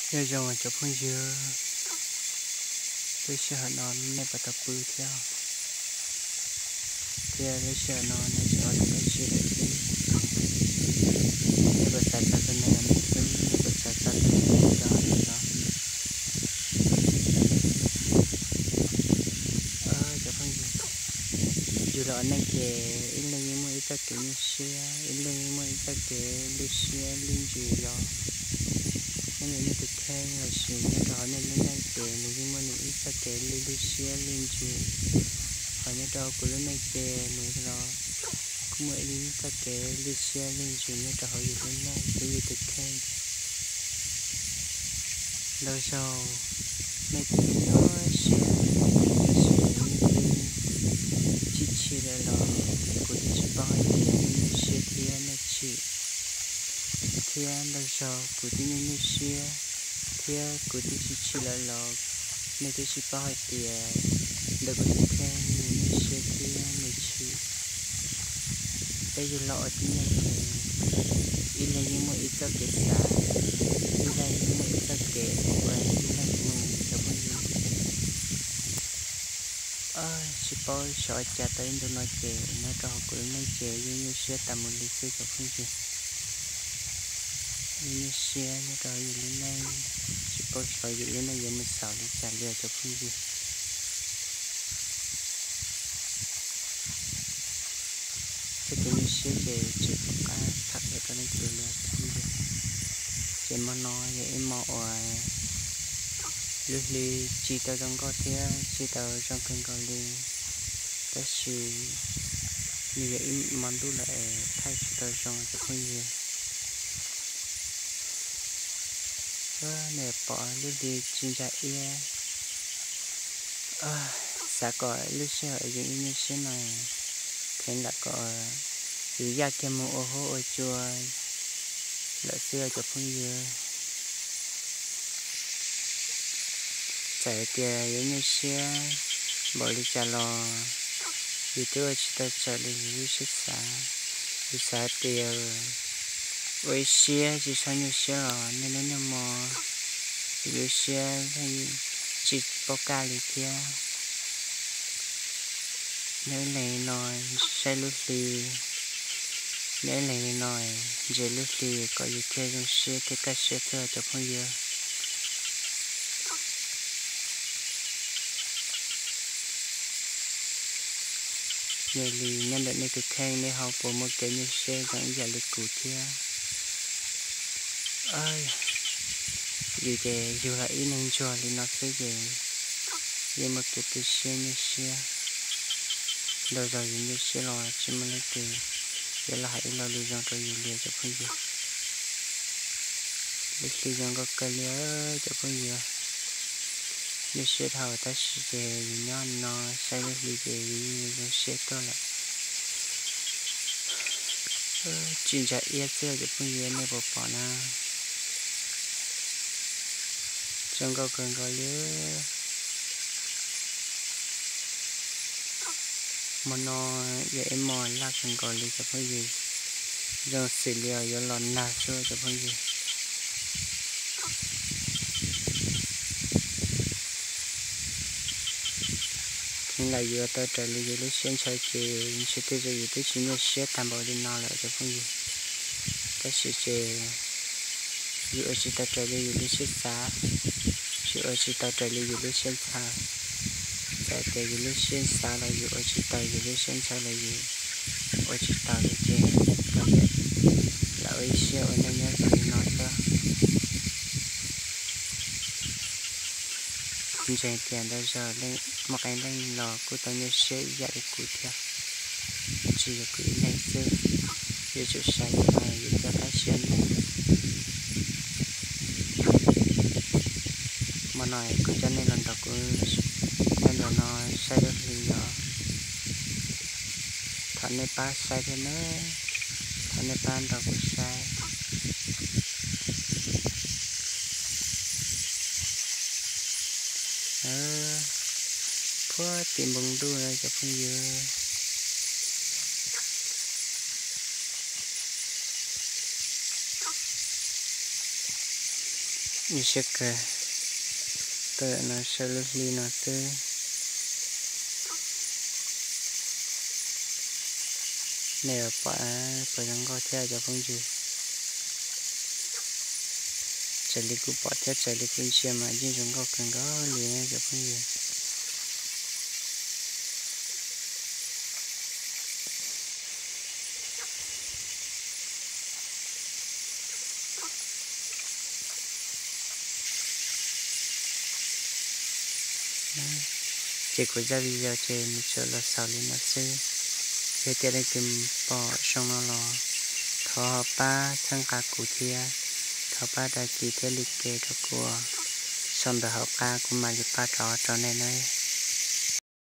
Nyob zoo cov phooj ywg, lub sij hawm no nej puas tau pw thiab? Thiab lub sij hawm no nej tseem ua dab tsi lawm xwb? Nej puas xav txog tus neeg uas nej hlub? Nej puas xav txog tus neeg uas nej nco los? Cov phooj ywg, yus los ua neej ces ib leeg yeej muaj ib txoj kev nyuaj siab, ib leeg yeej muaj ib txoj kev lwj siab lwj ntsws los. Nej li nej tus kheej los sis nyob rau hauv nej lub neej ces nws yeej muaj nws ib txoj kev lwj lwj siab lwj ntsws. Hos nyob rau hauv kuv lub neej ces nws los kuj muaj ib txoj kev lwj siab lwj ntsws nyob rau hauv yus lub neej thiab yus tus kheej. Ntau zaug nej kuj nyuaj siab, tab sis nej twb chim chim lawm los kuv twb tsis paub hais tias nej nyuaj siab thiab nej chim. Thiab ntau zaug kuv twb nyuaj nyuaj siab, thiab kuv twb chim chim lawm los nej twb tsis paub hais tias ntawm kuv tus kheej nws nyuaj siab thiab nws chim. Peb yug los ua tib neeg ces ib leeg yeej muaj ib txoj kev xav, ib leeg yeej muaj ib txoj kev ua ib leeg mus cov phooj ywg. Tsis paub xyov ua cas tau ib ntu no ces nyob rau hauv kuv lub neej ces yeej nyuaj siab tas mus li xwb cov phooj ywg. Yeej nyuaj siab nyob rau yus lub neej, tsis paub xyov yus lub neej yuav mus xaus li cas li os cov phooj ywg. Txoj kev nyuaj siab ces tsis pom qab tham qhia rau leej twg li os cov phooj ywg. Ces hmo no yog ib hmo uas lub hli tsis tau zoo nkauj thiab tsis tau zoo kawg nkaus li, tab sis nws yog ib hmo ntuj lawm es thaij tsis tau zoo cov phooj ywg. Nej pom lub hli tsis ntsa iab, xav kom lub sij hawm yus nyuaj siab no kheev lam kom yus yaj kiag mus ua huab ua cua lawm xwb os cov phooj ywg. Txawm hais tias yuav nyuaj siab npaum li cas los yus twb ua tsis tau raws li yus lub siab xav. Yus xav tias ua ib siab tsis txhob nyuaj siab los niaj hnub niaj hmo yus lub siab tsis paub kaj li thiab. Nyob ib leeg no saib lub hli, nyob ib leeg no ntsia lub hli kom yus thiaj zoo siab thiaj kaj siab xwb os cov phooj ywg. Yog li nyob ntawm nej tus kheej nej ho puas muaj kev nyuaj siab zoo ib yam li kuv thiab? Yus ces yug los ib neeg ntsuag li no xwb ces yeej muaj kev tu siab nyuaj siab. Ntau zaus yus nyuaj siab los tsis muaj leej twg yuav los hais ib lo lus zoo rau yus li cov phooj ywg. Lub hli zoo nkauj kawg li cov phooj ywg. Nyuaj siab dhau tab sis ces yus nyob no saib lub hli ces yus zoo siab tuaj lawm. Tsis ntsa iab xwb cov phooj ywg nej puas pom na. Zoo nkauj kawg nkaus li. Hmo no yog ib hmo laj kawg nkaus li cov phooj ywg, zoo xws li yuav los nag xwb cov phooj ywg. Kheev lam yuav tau raws li yus lub siab ntshaw ces ntshe tej zaum yus twb tsis nyuaj siab tag npaum li no lawm cov phooj ywg. Tab sis ces yus ua tsis tau raws li yus lub siab xav, tsis ua tsis tau raws li yus lub siab ntshaw. Txawm tias yus lub siab xav los yus ua tsis tau, yus lub siab ntshaw los yus ua tsis tau li ces kav liam, lam ua ib siab ua neej nyob zoo li no xwb. Ntseeg tias ntau zaus muaj qee leej los kuj tau nyuaj siab ib yam li kuv thiab, tsis yog kuv ib leeg xwb. Yuav tsum xav yus, yus cov qab siab neeg. Hmo no kuv coj nej los nrog kuv nyob ntawm no saib lub hli os. Thov nej pab saib thiab nawb, thov nej pab nrog kuv saib. Puag tim npoo ntuj cov phooj ywg. Siab kawg, tuaj no saib lub hli no xwb. Nej pom puas zoo nkauj thiab cov phooj ywg? Raws li kuv pom thiab raws li kuv ntsia mas yeej zoo nkauj kawg nkaus li cov phooj ywg. Ces kuv zaj video ces nws tsuas los xaus li no xwb. Yog tias leej twg pom zoo no los thov ho pab txhawb nqa kuv thiab, thov pab đăng ký thiab like rau kuv, sau ntawv hauv qab kuv mam li pab rov rau nej na.